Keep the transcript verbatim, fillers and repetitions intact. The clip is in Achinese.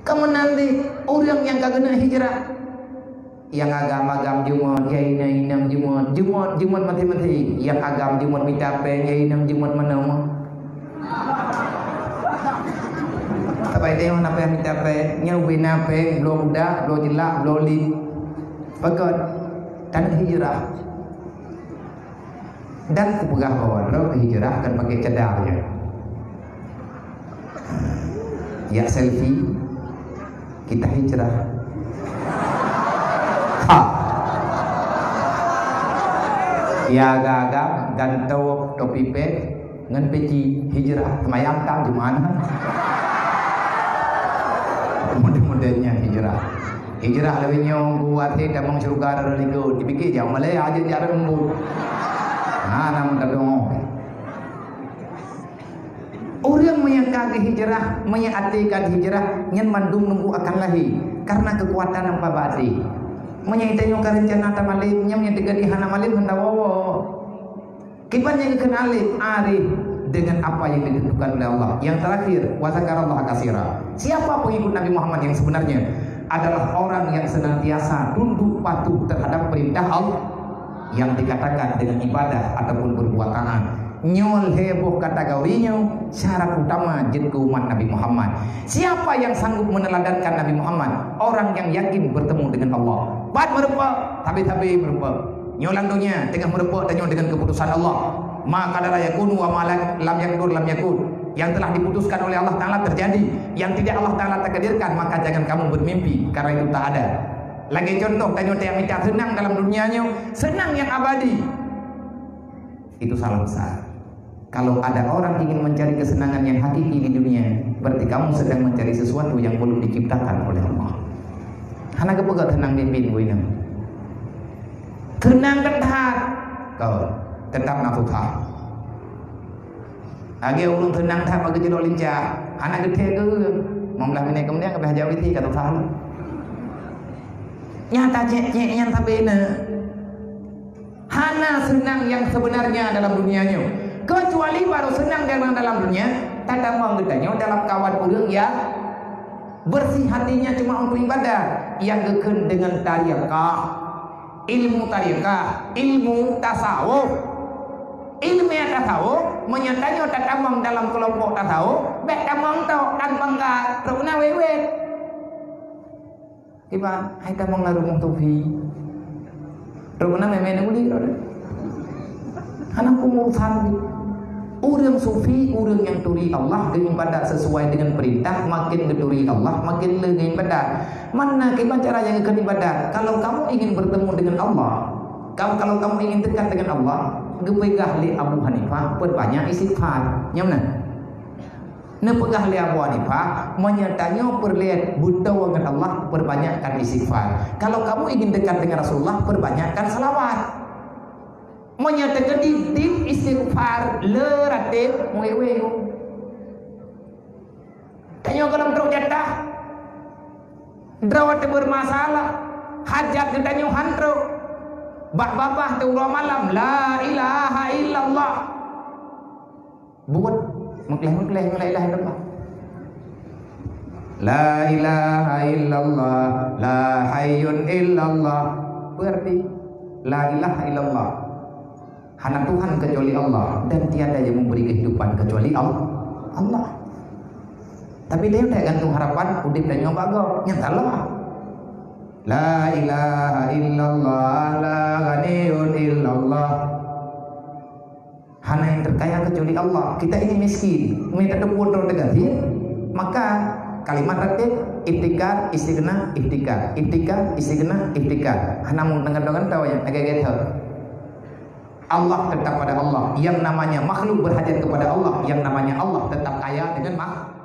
Ka meunan lé ureuëng nyang ka geuneuk hijrah. Nyang agam-agam jumôt, nyang inong-inong jumôt, jumôt, jumôt maté-maté. Nyang agam jumôt mita péng, nyang inong jumôt meunoe. Sabai teuh na péng mita péng, nyang ubé na péng, bloe budak, bloe jeulak, bloe lip. Pakon, tan hijrah. Dan kupeugah bahwa droe hijrah kan pakai cadar je. Ya selfie, kita hijrah. Ha. Ya agam-agam, gantoe topi pet ngon peci, hijrah. Seumayang ka Jumat. Mudah-mudahan nyan hijrah. Hijrah lagée nyoe, geuwat hé tamong syeuruga droe likot. Dipike jauh malée, aja jak reumbot. Hana meuteudong. Ureuëng meunyo ka geuhijrah, meunyo até ka geuhijrah, nyan mandum nunggu akan lahé, karena keukuatan nyang bak até. Meunyo tanyoe ka reuncana tamalém, nyan meunyo teujadi hana malém, hana woe-woe. Kiban nyang geukheun alim, arif dengan apa yang ditentukan oleh Allah. Yang terakhir, wa zakarallaha katsira. Siapa pengikut Nabi Muhammad yang sebenarnya? Adalah orang yang senantiasa tunduk patuh terhadap perintah Allah yang dikatakan dengan ibadah ataupun berbuat taat. Nyoe lhée boh kategori nyoe syarat utama jeuet keu umat Nabi Muhammad. Siapa yang sanggup meneladankan Nabi Muhammad? Orang yang yakin bertemu dengan Allah. Pat meurumpok, sabe-sabe meurumpok. Nyoe lam dunia teungoh meurumpok tanyoe dengan keputusan Allah. Ma kana la yakunu wa ma la-, lam yakdur lam yakun. Yang telah diputuskan oleh Allah Taala terjadi, yang tidak Allah Taala takdirkan, maka jangan kamu bermimpi, karena itu tak ada. Lagée contoh, tanyoe tajak mita seunang dalam dunia nyoe, seunang yang abadi. Itu salah besar. Kalau ada orang ingin mencari kesenangan yang hakiki di dunia, berarti kamu sedang mencari sesuatu yang belum diciptakan oleh Allah. Hana geupeugah seunang biet-biet bak inong. Seunang that, kau tetap na susah. Lagée ureuëng seunang that bak geucilok lincah, hana geuthée geuh. Limong blaih minét keumudian ka beuhajat witi ka susah lom. Nyata cék-cék nyan sabe na. Hana seunang yang sebenarnya dalam dunia nyoe, kecuali baru seunang dalam, dalam dunia, tatamong geutanyoe dalam kawan ureuëng yang bersih hatinya cuma untuk ibadah, yang geukheun dengan tarekat, ilmu tarekat, ilmu tasawuf. Ilmu tasawuf, meunyo tanyoe tatamong dalam kelompok tasawuf, bék tamong tok dan bangga, trok na wewet. Kiban, hai tamong lam rumoh sufi. Trok na meumen uli, hana peungurusan. Ureuëng sufi, ureuëng nyang turi Allah, geuibadat sesuai dengan perintah, makin geuturi Allah, makin le geuibadat. Mana kiban cara nyang geukheun ibadat? Kalau kamu ingin bertemu dengan Allah, kamu, kalau kamu ingin dekat dengan Allah, geupeugah lé Abu Hanifah, perbanyak istighfar. Nyang mana? Neupeugah lé Abu Hanifah, meunyo tanyoe peureulée beutôi ngon Allah, perbanyakkan istighfar. Kalau kamu ingin dekat dengan Rasulullah, perbanyakkan salawat. Meunyo teukeudi dim istighfar le rateb, meuwe-we. Tanyoe gohlom trok jatah. Droe teuh bermasalah, hajat geutanyoe han trok. Bak babah teuh uroe malam, la ilaha illallah. Buet meukleh-meukleh ngon la ilaha illallah. La ilaha illallah, la hayyun illallah. Berarti la ilaha illallah. Hana Tuhan kecuali Allah dan tiada yang memberi kehidupan kecuali Al-, Allah. Tapi dia tidak gantung harapan udip dan nyoe bak gob. Nyata lah. La ilaha illallah, la ghaniyun illallah. Hana nyang teukaya kecuali Allah. Kita ini miskin. Meunyo tateupeue droe teugaséh, maka kalimat rateb, iftikar, istighna, iftikar, iftikar, istighna, iftikar. Hana mungken gantoe-gantoe nyang agak-agak that. Allah tetap pada Allah. Yang namanya makhluk berhajat kepada Allah. Yang namanya Allah tetap kaya dengan mak-,